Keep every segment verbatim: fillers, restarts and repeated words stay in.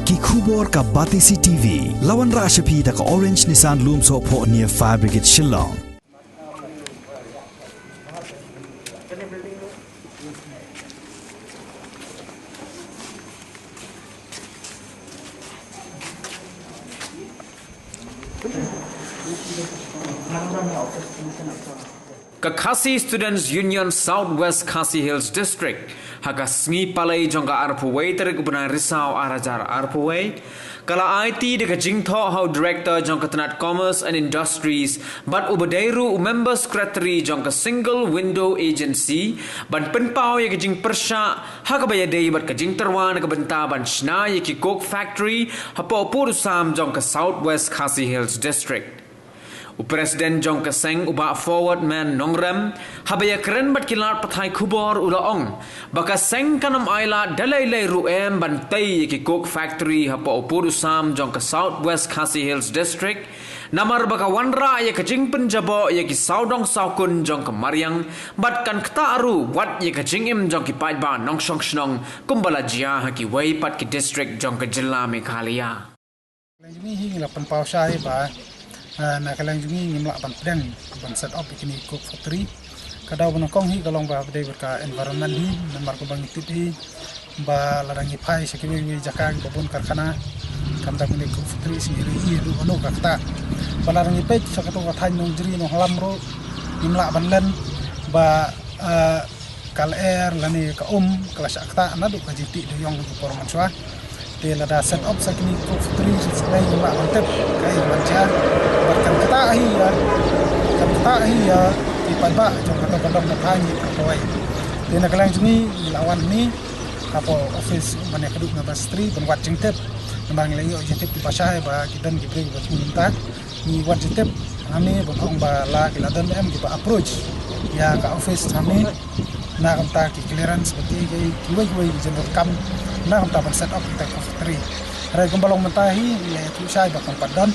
Ki khubor ka Batesi T V. La wanrah sha phi da ka Orange Nissan Lumsohphoh near Fire Brigade Shillong. Ka Khasi Students Union South West Khasi Hills District ha ka sngi Palei jong ka arphew wei tarik u bnai Risaw ar hajar arphew wei ka la aiti da ka jingthoh ha u Director jong ka tnat Commerce and Industries bad uba dei ruh u Member Secretary jong ka Single Window Agency ban pynpaw ïa ka jingpyrshah ha kaba ïadei bad ka jingtyrwa na ka bynta ban shna ïa ki Coke Factory hapoh u pud u sam jong ka South West Khasi Hills District. U President jong ka seng u Bah Forward Man Nongrem haba ïakren bad ki lad pathai khubor u la ong ba ka seng kan ym ailad da lei lei ruh em ban tei ïa ki Coke Factory hapoh u pud u sam jong ka South West Khasi Hills District namar ba ka wanrah ïa ka jingpynjaboh ïa ki sawdong sawkun jong ka mariang bad kan ktah ruh wat ïa ka jingim jong ki paidbah nongshong shnong kumba la jia ha kiwei pat ki district jong ka jylla Meghalaya. Ka liang jong ngi hi ngi la pynpaw shai ba, ah, na ka liang jong ngi ngim lah ban pdiang ban set up ïa kine Coke Factory. Ka daw ba nyngkong hi ka long ba dei bad ka environment hi namar kumba ngi tip hi ba lada ngi phai sha kiwei kiwei jaka kiba bun karkhana, khamtam kine Coke Factory, sngi ri hi haduh kano ka ktah. Ba lada ngi peit sha kato ka thaiñ Nongjri Nonghlam ruh ngim lah ban len ba, ah, ka lyer lane ka um ka la shah ktah naduh ka jingtih dewïong ka por mynshuwa. Te lada set up sa kine Coke Factory sa sdei ngim lah ban tip kaei ban jia. Bad kan ktah hi ïa, kan ktah hi ïa ki paidbah jong kato ka dong ka thaiñ hi kawei. Te na ka liang jong ngi ngi la wan hangne hapoh office ban ïakynduh Member Secretary ban wad jingtip. Namar ngi la ïoh jingtip kiba shai ba ki don ki briew kiba thmu mynta. Ngi wan jingtip hangne ban ong ba la ki la don em kiba approach ïa ka office hangne na ka bynta ki clearance bad ki, ki, kiwei kiwei ki jingdonkam na ka bynta ban set up kita ki factory. Hynrei kumba long mynta hi ngi la ïathuh shai ba kam pat don.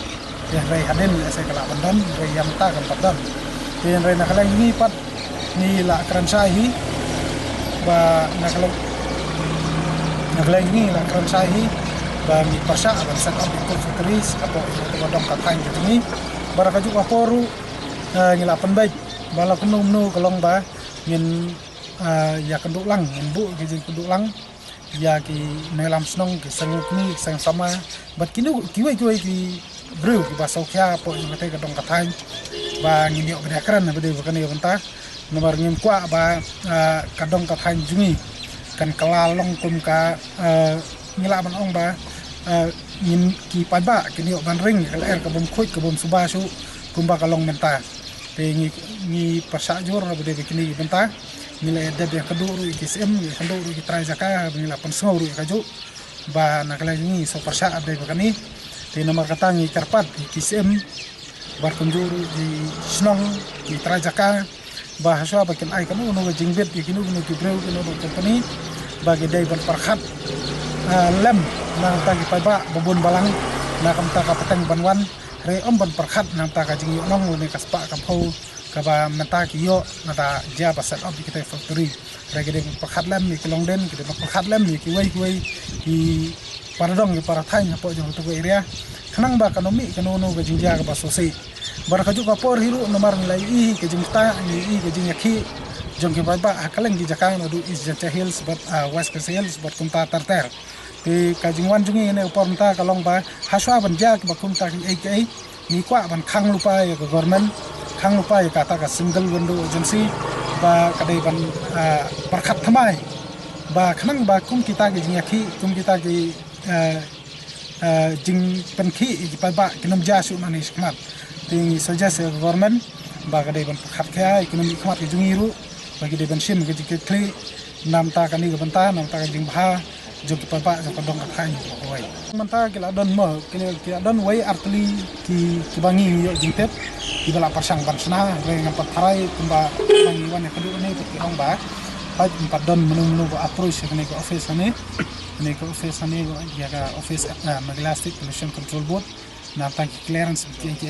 Te hynrei hadien lehse ka lah ban don, hynrei ïa mynta kam pat don. Te hynrei na ka liang ngi pat ngi la kren shai hi ba na ka liang, na ka liang ngi la kren shai hi ba ngi pyrshah ban set up ïa ki factories hapoh ïa ka dong ka thaiñ ka jong ngi. Ba da kajuh ka por ruh, eh, ngi la pynbeit ba la kumno kumno ka long ba ngin, eh, ïakynduh lang, ngin buh ïa ki jingkynduh lang ïa ki nongïalam shnong, ki seng lukni, ki seng samla bad kino kiwei kiwei ki briew kiba sngewkhia hapoh ïa kata ka dong ka thaiñ ba ngin ïoh ban ïakren ba dei ba kane ka bynta. Namar ngim kwah ba, ah, ka dong ka thaiñ jong ngi kan kylla long kum ka, ah, ngi lah ban ong ba, ah, ngin ki paidbah kin ïoh ban ring ka lyer ka bym khuid ka bym suba shuh kumba ka long mynta. Te ngi, ngi pyrshah jur ba dei ba kine ki bynta ngi la dep ïakynduh ruh ïa ki syiem, ïakynduh ruh ïa ki trai jaka ba ngi la pynsngew ruh ïa kajuh ba na ka liang ngi sngewpyrshah ba dei ba kane. Te namar kata ngi kyrpad ïa ki syiem bad kumjuh ruh ki shnong ki trai jaka ba hashwa ba kin ai kano kano ka jingbit ïa kino kino ki briew kino kino ki company ba ki dei ban pyrkhat, ah, lem na ka bynta ki paidbah ba bun balang na ka bynta ka pateng ban wan. Hynrei ym ban pyrkhat na ka bynta ka jingïohnong lane ka spah ka phew kaba mynta ki ïoh lada jia ba set up ïa kita ki factory. Hynrei ki dei ban pyrkhat lem ïa ki longdien, ki dei ban pyrkhat lem ïa kiwei kiwei ki para dong ki para thaiñ hapoh jong kata ka area. Khnang ba kan ym mih kano kano ka jingjia kaba sngewsih. Bad kajuh ka por hi ruh namar ngi la ïohi ka jingktah, ngi ïohi ka jingïakhih jong ki paidbah ha kylleng ki jaka naduh East Jaintia Hills bad, ah, West Khasi Hills bad kumta ter ter. Te ka jingwan jong ngi ha kane ka por mynta ka long ba hashwa ban jia kiba kumta kiei kiei ngi kwah ban khang lypa ïa ka government, khang lypa ïa kata ka single window agency ba ka dei ban, ah, pyrkhat thymmai ba khnang ba kum kita ki jingïakhih, kum kita ki, ah, ah, jingpynkhih ïa ki paidbah kin ym jia shuh nangne shakhmat. Te ngi suggest ïa ka government ba ka dei ban pyrkhat khia ïa ki nongmihkhmat ki jong ngi ruh ba ki dei ban shim ka jingkitkhlieh na ka bynta kane ka bynta, na ka bynta ka jingbha jong ki paidbah jong ka dong ka thaiñ kawei. Mynta ki la don mo, ki la, ki la don wei ar tylli ki, kiba ngi ïoh jingtip kiba la pyrshang ban shna, hynrei ngam pat tharai kumba ba ngi wan ïakynduh ne pat ki ong ba hooid ngam pat don mano mano ba approach ïa kane ka office hangne, kane ka office hangne ïa ka office, ah, Meghalaya State Pollution Control Board. Na tang ki clearance ki ki.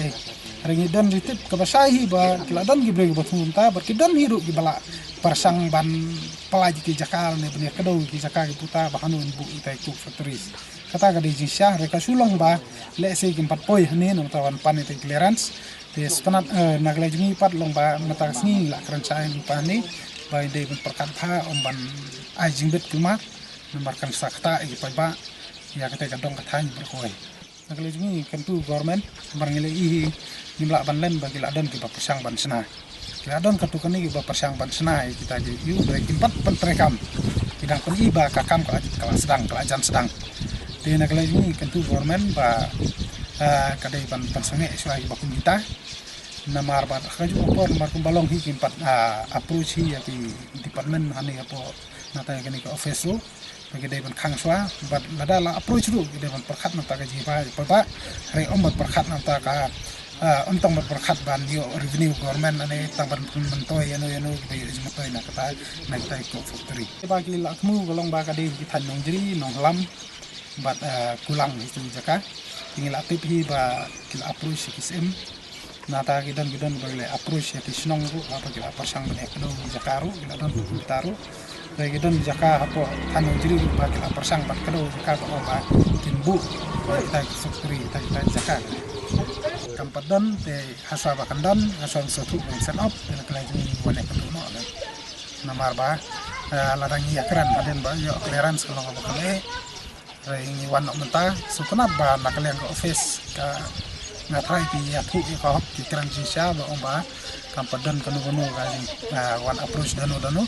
Hynrei ngi don ri tip kaba shai hi ba ki la don ki briew kiba thmu mynta bad ki don hi ruh kiba la pyrshang ban pynlait ki jaka ne ban ïa kdew ki jaka ki puta ba hanu in buh ita ki coke factories. Kata ka dei jingshisha, hynrei ka shu long ba lehse kim pat poi hangne namar ta wan pan ita ki clearance. Te sngewtynnat, eh, na ka liang jong ngi pat long ba mynta ka sngi la kren shai ngi pat hangne ba dei ban pyrkhat bha ym ban ai jingbit kulmar namar kan sa kata ïa ki paidbah ïa kata ka dong ka thaiñ baroh kawei. Na ka liang jong ngi kyntu government namar ngi la ïohi ngim lah ban len ba ki la don kiba pyrshang ban shna. Ki la don katto katne kiba pyrshang ban shna ïa kita ki ïoh ba kim pat pyntreikam. Ki dang pyni ba ka kam ka la, ka la sdang, ka la jan sdang. Te na ka liang jong ngi kyntu government ba, ah, ka dei ban pynsangeh shuwa ïa kiba kum kita. Namar ba ha kajuh ka por namar kumba long hi kim pat, ah, approach hi ïa ki department hangne hapoh nangta ïa kane ka office ruh. Ba ki dei ban khang shuwa bad lada la approach ruh ki dei ban pyrkhat nangta ka jingïaid paidbah. Hynrei ym ban pyrkhat nangta ka, ah, ym tang ban pyrkhat ban ïoh revenue government hangne tang ban myntoi ïano ïano kiba ïoh jingmyntoi na kata na kita ki coke factory. Ba ki la thmu ka long ba ka dei ki thaiñ Nongjri, Nonghylam bad, ah, Kulang hi ki jaka. Te ngi la tip hi ba ki la approach ki syiem. Nangta ki don ki don ba ki la approach ïa ki shnong ruh ba ki la pyrshang ban ïa kdew jaka ruh ki la don ki kumta ruh. Te ki don jaka hapoh thaiñ Nongjri ruh ba ki la pyrshang ban kdew jaka ba ong ba kin buh ïa kita ki factory kita kita jaka. Kam pat don te ha shuwa ba kan don ha shuwa ba sngewthuh ban set up te na ka liang jong ngi wan ïa kdew noh. Namar ba, eh, lada ngi ïa kren hadien ba ïoh clearance ka long kaba kane. Hynrei ngi wan noh mynta sngewtynnat ba na ka liang ka office ka nga tharai ki ïathuh ïa ka hok ki kren jingshisha ba ong ba kam pat don kano kano ka jing, ah, wan approach dano dano.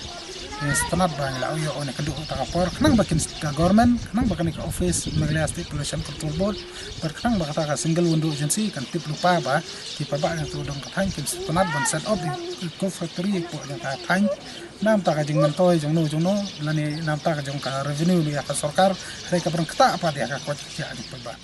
Ngi sngewtynnat ba ngi la ïoh ïa kane ka duh kata ka por khnang ba kin ka government khnang ba kane ka office Meghalaya State Pollution Control Board bad khnang ba kata ka single window agency kan tip lypa ba ki paidbah jong ka dong ka thaiñ kin sngewtynnat ban set up ïa ka factory hapoh jong ka thaiñ. Namar ka jingmyntoi jongno jongno lane namar ka jong ka revenue ïa ka sorkar hynrei ka ban ktah pat ïa ka koit ka khiah jong paidbah.